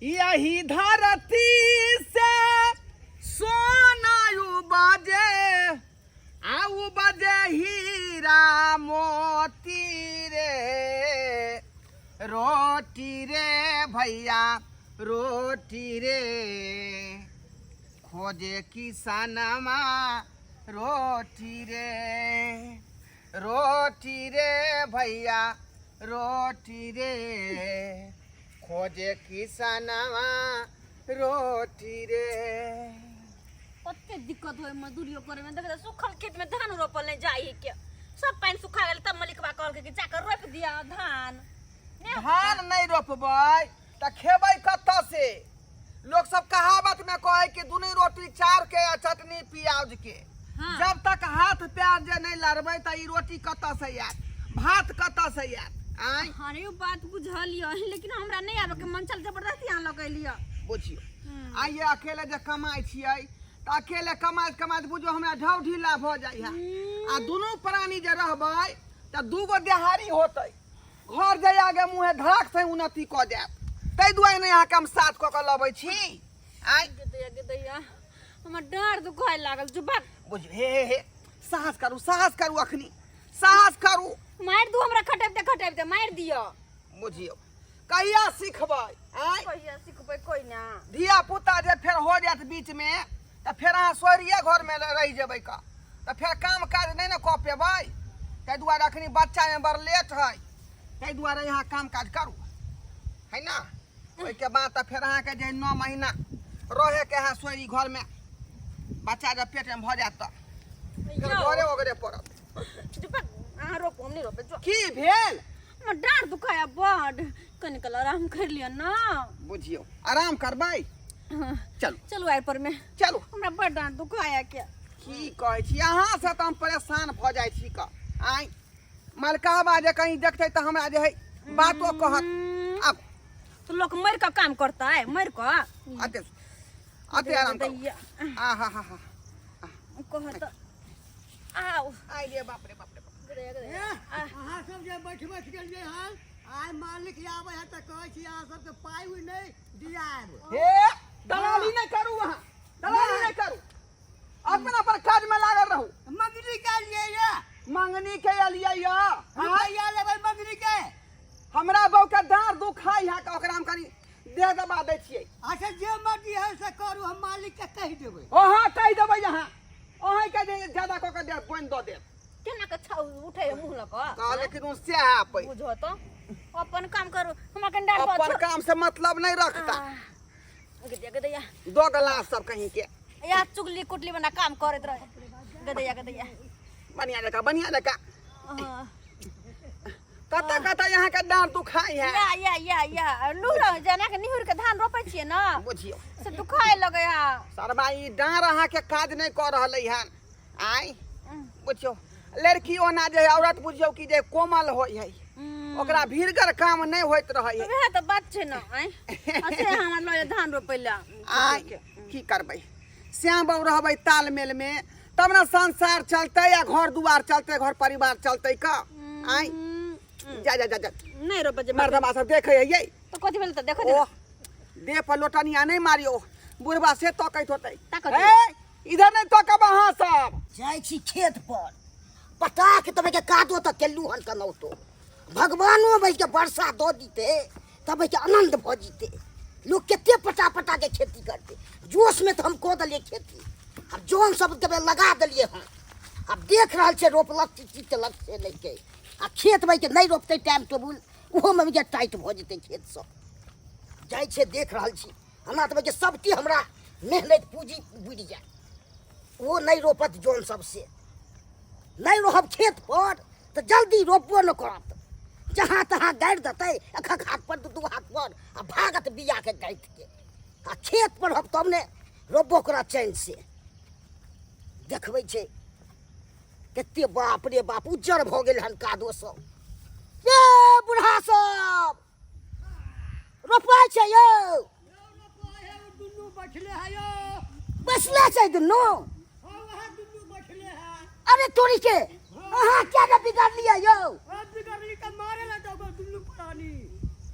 यही धरती से सोना उपजे आ उपजे हीरा मोती रे, रोटी रे भैया रोटी रे, खोजे किसानमा रोटी रे, रोटी रे भैया रोटी रे, खोजे किसानवा रोटी रे। कते दिक्कत होय मजदूरियो करे में, देख सुखल खेत में धान रोपल नहीं जाई है के, सब पानी सुखा गेल तब मलिकवा कहलकै कि जाकर रोप दिया धान। धान नहीं रोपबै त खेबै कतऽ से? लोग सब कहावत में कहे कि दुनी रोटी चार के आ चटनी प्याज के। हाँ। जब तक हाथ प्याज जे नहीं लड़बै त ई रोटी कतऽ से आयत, भात कतऽ से आयत? आँय? हाँ रे, बात बुझल यऽ, लेकिन हमरा नहीं आबे के मन छल, जबरदस्ती अहाँ लऽ के एलियै। बुझियौ, आइए अकेले जे कमाइ छियै त अकेले कमाइत कमाइत बुझियौ हमरा ढौ ढीला भऽ जाइ है, आ दुनू प्राणी जे रहबै त दूगो देहारी होतै, घर जाय आगे मुँहे धड़क से उन्नति कऽ जायत, ताहि दुआरे नहि अहाँके हम साथ कऽ के लबै छी। आँय? गे दैया, गे दैया, हमर डाँड़ दुखाय लागल जुबा। बुझ, हे हे हे, साहस करू, साहस करू, अखनी साहस करू। मारि दू हमरा, खटेबते खटेबते मारि दिअ। बुझियौ कहिया सिखबै? आँय? कहिया सिखबै कोइ ना। धिया पुता जे फेर हो जायत बीच में तऽ फेर अहाँ सोहरिये घर में रहि जेबै का, तऽ फेर काम काज नहि ने कऽ पेबै, ताहि दुआरे अखनी बच्चा में बड़ लेट है, ताहि दुआरे यहाँ काम काज करू है ना। ओहिके बाद तऽ फेर अहाँके जे 9 महीना रहे के है सोहरी घर में, बच्चा जब पेट में भऽ जायत तऽ फेर घरे ओगरे पड़त। अहाँ रोपू, हम नहि रोपै। की भेल? हमर डाँड़ दुखाया बड, कनि काल आराम कर लिअ ना। बुझियौ आराम करबै? हाँ। चलू। चलू आइ पर में। चलू। हमरा बड डाँड़ दुखाया के। की कहै छी अहाँ से तऽ हम परेशान भऽ जाइ छी क। आँय मलकाबा जे कहीं देखतै तऽ हमरा जे है बातो कहत। आब तो लोग मर के काम करता है, मर के। अते अते आराम करू। आ हा हा हा। कहत आओ। आइ रे बाप रे बाप रे बाप। अहाँ सब जे बैठ बैठ गेलियै हन, आइ मालिक आबै है तऽ कहै छी अहाँ सबके पाइ उइ नहि दियाएब। हे दलाली नहि करू, अहाँ दलाली नहि करू, अपन अपन काज में लागल रहू। मंगनी के लिए ये? मंगनी के लिए ये। रुपैया लेबै मंगनी के? हमरा बहू के डाँड़ दुखाइ है तऽ ओकरा हम कनि देह दबा दै छियै। अच्छा जे मर्जी है से करू, हम मालिक के कहि देबै। अहाँ कहि देबै, अहाँ अहाँके जे ज्यादा कऽ के देब बोनि दऽ देब। केना के छाउ उठे है मुँह लऽ कऽ? कहले कि तुम से है पे। बुझो तो अपन काम करू, हमरा कनि डाँड़ अपन काम से मतलब नहीं रखता। गदैया गदैया। दो गलास सब कहीं के। या चुगली कुटली बना काम करैत रहे। गदैया गदैया। बढ़िया जका, बढ़िया जका। हाँ। कतऽ कतऽ यहाँ के डाँड़ दुखाइ है? या या या या लूर जना के निहुर के धान रोपै छियै ना, बुझियौ से दुखाय लगै है। सरबा ई डाँड़ अहाँ के काज नहीं कऽ रहलै हन। आँय बुझियौ लड़की ओना जे औरत बुझियौ कि जे कोमल होइ है, ओकरा भीड़गर काम नहीं होइत रहै है। वएह तऽ बात छै ना। आँय अच्छा हमरा लऽ धान रोपै लए। आँय की करबै, श्याम बाबू रहबै तालमेल में तब ने संसार चलतै आ घर दुआर चलतै, घर परिवार चलतै का। आँय जा जा जा जा। नहीं रोपै जे मर्दमा सब देखै है ये। तऽ कथी भेल तऽ देखो। ओ देह पर लोटनिया नहीं मारियो, बुढ़बा से तकैत होतै। ताकत। ए इधर नहीं तकब अहाँ सब। जाइ छी खेत पर पटा के तब के कादो तऽ केलू हन कनौतो, भगवानो भाई के वर्षा दऽ दीते तब के आनंद भऽ जीते। लोग कते पटा पटा के खेती करते, जोश में तऽ हम कऽ देलियै खेती, आब जौन सब के लगा देलियै हन, आब देख रहल छै रोपलक की की केलक से नहि के, आ खेत भाई के नहीं रोपते टाइम टेबुल ओहोमे के टाइट भऽ जेतै खेत सब। जाइ छै देख रहल छी हमरा तऽ भाई सबटी हमरा मेहनत पूंजी बुड़ि जाय, ओ नहीं रोपत जौन सबसे, नहीं रहब खेत पर तऽ जल्दी रोपबो नहि करत, जहाँ तहाँ गाड़ि देतै एक एक हाथ पर दू दू हाथ पर आ भागत बिया के गाँथि के, आ खेत पर रहब तब ने रोपबो करत चैन से। देखबै छै कते बाप रे बाप उज्जर भऽ गेल हन कादो सब। ये बूढ़ा सब रोपाइ छै यौ? दुनू बैठले है यौ। बैसले छै दुनू? हाँ, वएह दुनू बैठले है। अरे तोरी के अहाँ क्या ने बिगड़लियै यौ? बिगड़ली तऽ मारे ला दगो दुनू प्राणी।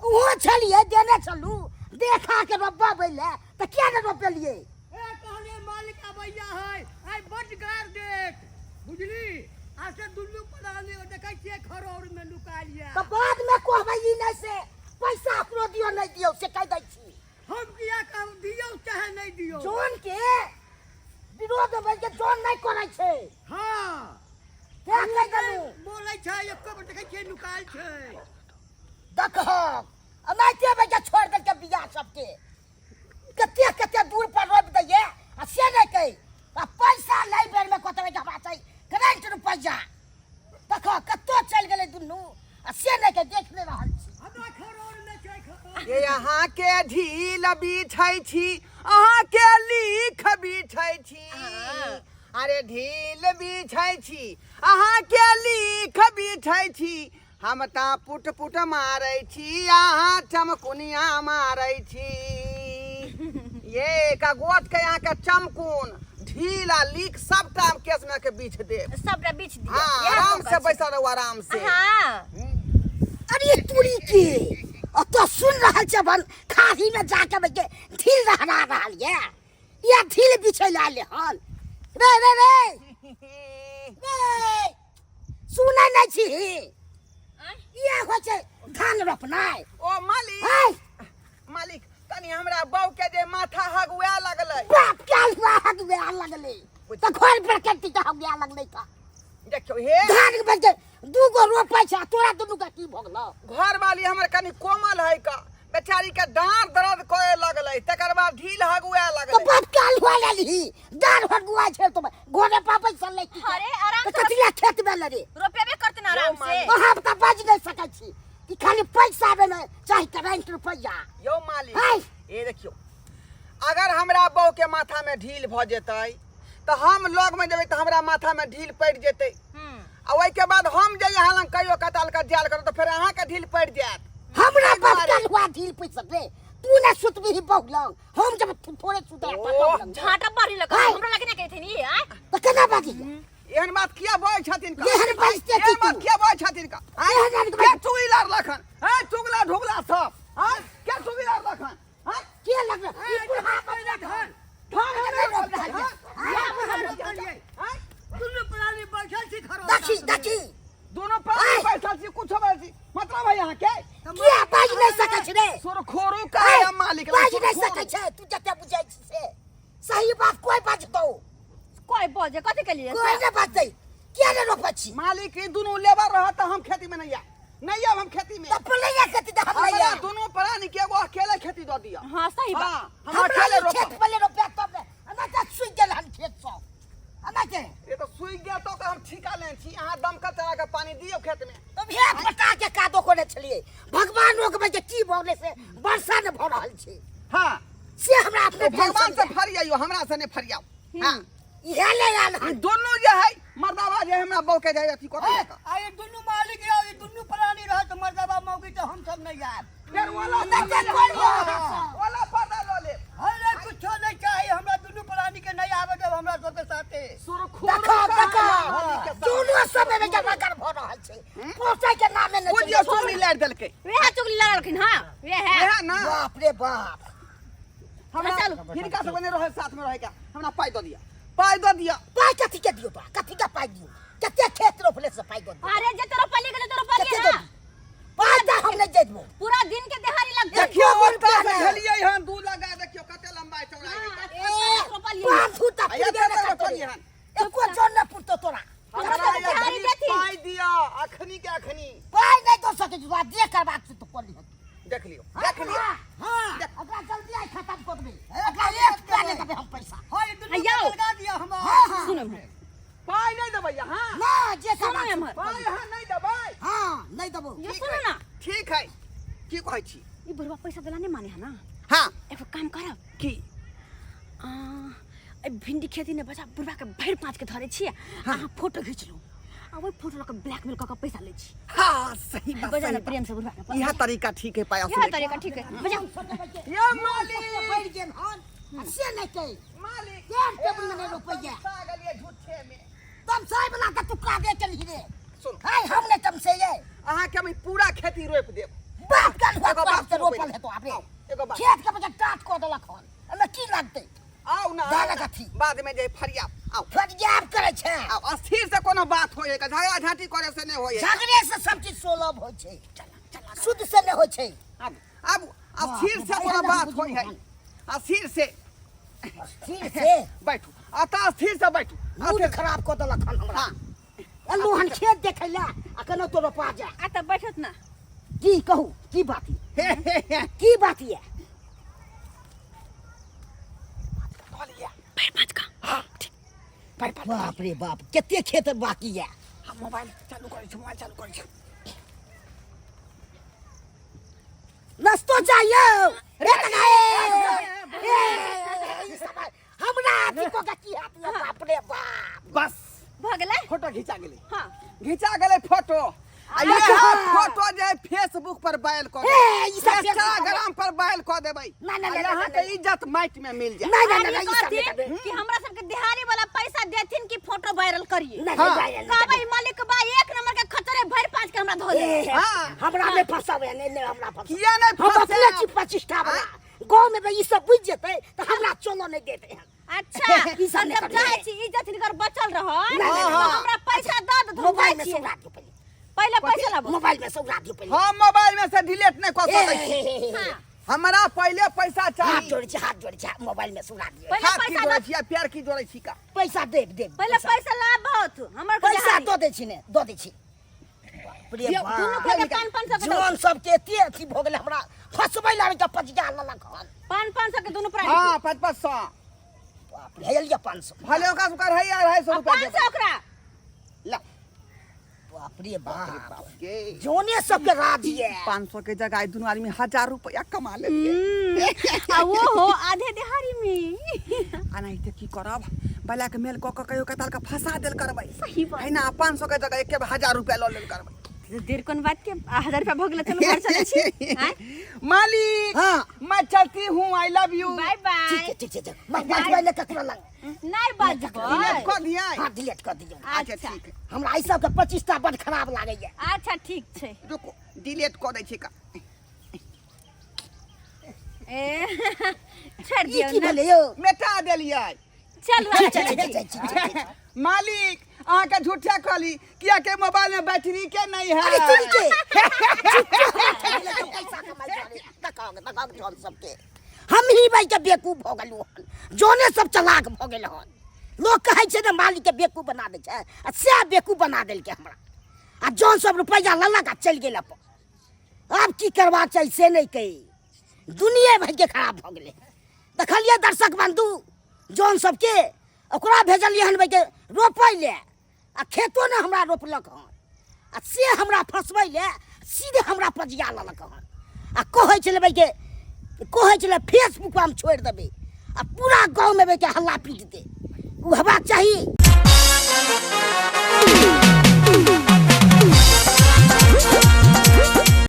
ओहो छलियै देने छलू, देखा के रोपबै ले तऽ किया ने रोपलियै? ए कहलियै मालिक अबैया है, आइ बड्ड गार देत बुझली। आ से दुनू प्राणी देखै छियै खरौर में नुकायल ये। तऽ बाद में कहबै ई नहि से पैसा अपनो दियौ नहि दियौ, से कहि दै छी। हम किया कहब दियौ चाहे नहि दियौ? जौन के विरोध होइ के जौन नहि करै छै। हाँ तें कहि देलहुँ। बोलै छै एको बेर देखै छियै नुकायल छै। देखहक एनाहिते बजे छोड़ि देलकै बिया सबके, कते कते दूर पर रोपि दैये आ से नहि कहि आ पैसा लै बेरमे कहतै जे हमरा चाही करेंट रुपैआ। देखऽ कतौ चलि गेलै दुनू आ से नहि कहि, देख नहि रहल छी। हमरा खरौर मे छै खरौर। ये अहाँ के ढील बिछै छी, अहाँ के लीख बिछै छी। अरे ढील बिछै छी, अहाँ के लीख बिछै छी। हम तऽ पुट पुट मारै छी, अहाँ चमकुनिया मारै छी। ये का गोट के यहाँ के चमकुन ढील आ लीक सबटा हम केस में के बीछ देब। सबटा बीछ दिअ। हाँ, इएह आराम मौका से छै। बैसल रहू आराम से। हाँ। अरे तुरी के अतऽ सुन रहल छै अपन खाही में जाके बैठ ढील रहरा रहल ये, या ढील बिछै ला ले हन। रे रे रे रे सुनै नहि छी? इएह होइ छै धान रोपनाइ। ओ मालिक, है मालिक कनि हमरा बहू के जे माथा हगुआ लगलै। बाप के हगुआ हगुआ लगलै तऽ घर पर कत्ती के हगुआ लगलै तऽ देखियौ हे धान के बच्चे दू गो रोपै छै आ तोरा दुनू के की भऽ गेलौ? घर वाली हमर कनि कोमल है का, बेचारी के डाँड़ दर्द करे लगलै, तकर बाद ढील हगुआ तऽ लगलै। बाप के हलुआ लेलही, डाँड़ हगुआ छै तो घरे पर बैसल लै की? अरे आराम तऽ से कथी लए खेत में ले रे? रोपेबे करते ना आराम से। अहाँ तऽ बाजि नहि सकै छी कि खाली पैसा आबे ने चाही करेंट रुपैआ। यौ मालिक, है ए देखियौ, अगर हमरा बहू के माथा में ढील भऽ जेतै तऽ हम लग में जेबै तऽ हमरा माथा में ढील पड़ि जेतै। आ ओहिके बाद हम जे यहाँ लग कहियो कताल के जायल करब तऽ फेर अहाँके ढील पड़ि जायत। हमरा ताहि बाप दुआरे। के हलुआ ढील पड़ि सकलै? तू ने सुतबिही बहू लग, हम जब थोड़े सुतै ओह, झाटा मारी लगा है। हमरा लगे ना कहथिन ई आय। तऽ केना बाजी? एहन बात किया बजै छथिन का? एहन बाजते छी एहन बात तू। किया बजै छथिन का? एहन बात के चुगली लड़लखन? हैं चुगला ढुगला सब, हैं के चुगली लड़लखन? हैं के लगल ई बुढ़ा पहिले धान धान नहि नहि रोपि रहल हैं? छै। रोपलियै। हैं? दुनू प्राणी बैठल छी खरौर देखी देखी दोनों प्राणी है। बैठल छी, कुछो बैठल छी, मतलब है यहाँ के किया बाजि नहि सकै छी रे? सुरखोरू का है मालिक लग, बाजि नहि सुरखोरू। सकै छै। तू जते बुझै छी से सही बात कोइ बाजतौ? कोई बजे कथी के लिए? कोइ नहि बाजतै। किया नहि रोपै छी? मालिक ई दुनू लेबर रहत तऽ हम खेती में नहीं आयब, नहीं आयब हम खेती में। तऽ पलैया खेती तऽ हम नहि हमरा आयब। दुनू प्राणी के एगो अकेले खेती दऽ दिअ। हाँ सही बात। हाँ, हम हमरा अकेले ई रोपब। खेत पहिले रोपे तब ने, एना तऽ सुखि गेल हन खेत सब एना के। ये तो सूखि गेल तो हम ठीका लेने छी, अहाँ दमकल चला के पानी दियौ खेत में। तब हे पटा के कादो कोने छलियै, भगवान रोकबै जे की भऽ गेलै से वर्षा नहि भऽ रहल छै। हाँ से हमरा अपने तो भगवान टेंशन से फरियाइयो, हमरा से नहीं फरियाओ। हाँ इहे ले आयल ई हन। दुनू जे है मर्दाबा जे हमरा बहू के जे अथी करै है। आ ये दुनू मालिक यौ, ई दुनू प्राणी रहत मर्दाबा मौगी तऽ हम सब नहि आयब। फेर ओला नहि तऽ कोइ नहि आयब। ओला पर्दा लऽ लेब। अरे कुछो नहीं चाहिए, हमरा दुनू प्राणी के नहीं आवे देब हमरा सबके साथे। सुरखोरू देखो का देखो है मालिक के साथ। दुनू समय में जमा कर भऽ रहल छै, पोसै के नामे नहि बुझियौ छै। चुगली लारि देलकै। वएह चुगली लड़लखिन। हाँ वएह। वएह ना। बाप रे बाप। हमरा चलू। हिनका सबके नहि रहै साथ में रहै के, हमरा पाइ दऽ दिअ, पाइ दऽ दिअ। पाइ कथी के दियौ तोरा? कथी के पाइ दियौ? कते खेत रोपले से पाइ दऽ दियौ? अरे जे तोरा पली गेलै तोरा पली कते ना। दऽ दियौ पाइ? तऽ हम नहि देबौ। पूरा दिन के देहारी लगतै। देखियौ एको ओतऽ रुपया से नहि। झेलियै हन दू लगा, देखियौ कते लम्बाई चौड़ाई है। ए, रोपलियै। पाँच फुट आ पुरबे एते नहि तक करतौ रे। रोपलियै हन। एको जन नहि पुरतौ तोरा। हमरा देहारी अखनी देथिन। पाइ दिअ, अखनी के अखनी। पाइ नहि दऽ सकै छी तोरा, जे करबाक छै तो कऽ लिहऽ। देख लियौ, देख लियौ। हाँ एकरा जल्दी आइ खतम कऽ देबै, एकरा एक रुपया नहि देबै हम पैसा। हाँ ये दुनू आउ। के लगा दिया हमरा। हाँ हाँ सुन एम्हर। पाइ नहि देबै अहाँ? ना जे सुनू करबाक छै। एम्हर। पाइ अहाँ नहि देबै? हाँ नहि देबौ। यो सुनू ना। ठीक है, की कहै छी? ई बुढ़वा पैसा देला नहीं माने है ना। हाँ एगो काम करब की? आ, ए भिंडी खेती ने बचा बुढ़वा के भरि पाँच के धरे छी, अहाँ फोटो घीच लू आ ओहि फोटो लऽ के ब्लैकमेल कऽ के पैसा लै छी। हाँ सही बात, बजा सही ना बात। प्रेम से बुढ़वा के। यह तरीका ठीक है पाइ यह असुले के। तरीका ठीक है, बजा। ये मालिक बढ़ि गेल हन आ से नहि कहि मालिक डेढ़ टेबुल में नहि रोपैया। तमसा गेलियै झूठे में। तमसाइ बला तऽ तू काजे चलही रे। सुन हाय हम नहि तमसेयै। अहाँके हम ई पूरा खेती रोपि देब। बाप के एगो बाप बात से सुनू रोपल पहिले। हेतौ आबे। एगो बात खेत के बच्चा टाट कऽ देलक हन एहिमे की लगतै आउ ना दालक अथी। बाद में जे फरिया आउ फरियाब करै छै आउ अस्थिर से कोनो बात होय है झगड़ा झांटी करे से नहीं होय है झगड़े से सब चीज सुलभ होइ छै शुद्ध से नहि होइ छै आब आब अस्थिर से कोनो बात होय है अस्थिर से स्थिर से बैठू अतः अस्थिर से बैठू मूड अस्थिर खराब कऽ देलक हन हमरा हाँ एलहुँ हन खेत देखै लए आ केना तो रोपा जा आ तऽ बैठत ना की कहू की बात ये हे हे हे की बात ये पैर पाँच का पर पर बाप रे बाप कते खेत बाकी ये हम मोबाइल चालू करै छी मोबाइल चालू करै छी नाश्तो चाहिए रे तका ए ए, ई सब हमरा अथी को के की हाथ ये बाप रे बाप बस भऽ गेलै फोटो घिचा गेलै हाँ घिचा गेलै फोटो आ ये अच्छा। फोटो जे फेसबुक पर वायरल कऽ ए, ई सब फेसबुक पर- इंस्टाग्राम पर वायरल कऽ देबै ना, ना, ना, आ ना, यहाँ ना, के इज्जत माटि में मिल जाए नहीं नहीं आब नहीं ई ई सब नहीं कहथिन करबै। कि हमरा सबके दिहाड़ी वाला पैसा देथिन कि फोटो वायरल करिए नहीं हाँ। नहीं वायरल नहीं कहबै करबै। मालिक बा एक नंबर के खचरे भरि पाँच के हमरा धो दे ए, हाँ। हमरा नहीं फंसावे नहीं नहीं हमरा फंसावे किया नहीं हम अपने फंसायब? छी प्रतिष्ठा वाला गाँव में ई सब बुझ जेतै तऽ हमरा चलो नहीं देते हन अच्छा ई सब हम नहि जब करबै। चाहै छी इज्जत हिनकर बचल रहत नहीं, नहीं, तऽ नहीं। हमरा पैसा दऽ दे हम मोबाइल जाइ में छियै सौरा दियौ पहिले पहिले पैसा लाबो मोबाइल में सौरा दियौ पहिले हम मोबाइल में से डिलीट नहीं कऽ ए, सकै छी हे, हे, हे, हे। हाँ। हमरा पहिले पैसा हाथ चाही जोड़ै छी हाथ जोड़ै छी मोबाइल में सौरा दियौ पहिले हाथ की पैसा जोड़ै दऽ छी आ पैर की जोड़ै छी का पैसा देब देब पहिले पैसा लाबत हमर के पैसा दिहाड़ी। दऽ दै छी ने दऽ दै छी बाप रे दियौ, बाप। दुनू के पाँच पाँच सौ के दऽ जौन सबके एते अथी भऽ गेलै हमरा फसबै लागे के पचिया लेलक हन पाँच पाँच सौ के दुनू प्राणी हाँ पाँच पाँच सौ बाप रे हे लिअ 500 भले ओकरा सबके 250 आ रुपया पाँच देबै सौ ओकरा ला बाप रे बाप के जोने सबके राज ये 500 के जगह आई दुनू आदमी 1000 रुपया कमा लेलियै आ वो हो आधे दिहाड़ी में अनाहिते की करब बला के मेल कऽ कऽ कहियो कताल के फंसा देल करबै सही बात। है ना 500 के जगह एके बेर 1000 रुपया लऽ लेल करबै देर कोन बात के 1000 रुपया भऽ गेलै चलू घर चलै छी आँय? मालिक हाँ। मैं चलती हूँ I love you bye bye ठीक छै ठीक छै ठीक छै बजबै ने ककरो लग नहि बजबै डिलीट कऽ दियै हाँ डिलीट कऽ दियौ अच्छा अच्छा। ठीक है हमरा एहि सबके 25 टा बड खराब लागैया अच्छा ठीक छै रुको डिलीट कऽ दै छी का ए छोड़ि ई दियौ की ने भेलै यौ मेटा देलियै चलू ठीक आब छै चलै ठीक छै छी ठीक छै, ठीक छै मालिक अहाँके झूठे कहली किया के मोबाइल में बैटरी के नहीं है अरे तुरी के पैसा कमाइ दुआरे देखाओ देखाओ जौन सबके हम ही भाई के बेवकूफ भऽ गेलहुँ हन जौने सब चलाक भऽ गेल हन लोक कहै छै ने मालिक के बेवकूफ बना दै छै आ सएह बेवकूफ बना देलकै हमरा आ जौन सब रुपैआ लेलक आ चलि गेल अपन आब की करबाक चाही से नहि कही दुनिये भरिके खराब भऽ गेलै देखलियै दर्शक बन्धु जौन सबके ओकरा भेजलियै हन भाइके रोपै लए आ खेतो ने हमरा रोपलक हन आ से हमरा फसबै लए सीधे हमरा पजिया लेलक हन आ कहै छलै भाइके कहै छलै फेसबुक हम छोड़ि देबै आ पूरा गाँवमे भाइके हल्ला पीट दे ओ हेबाक चाही।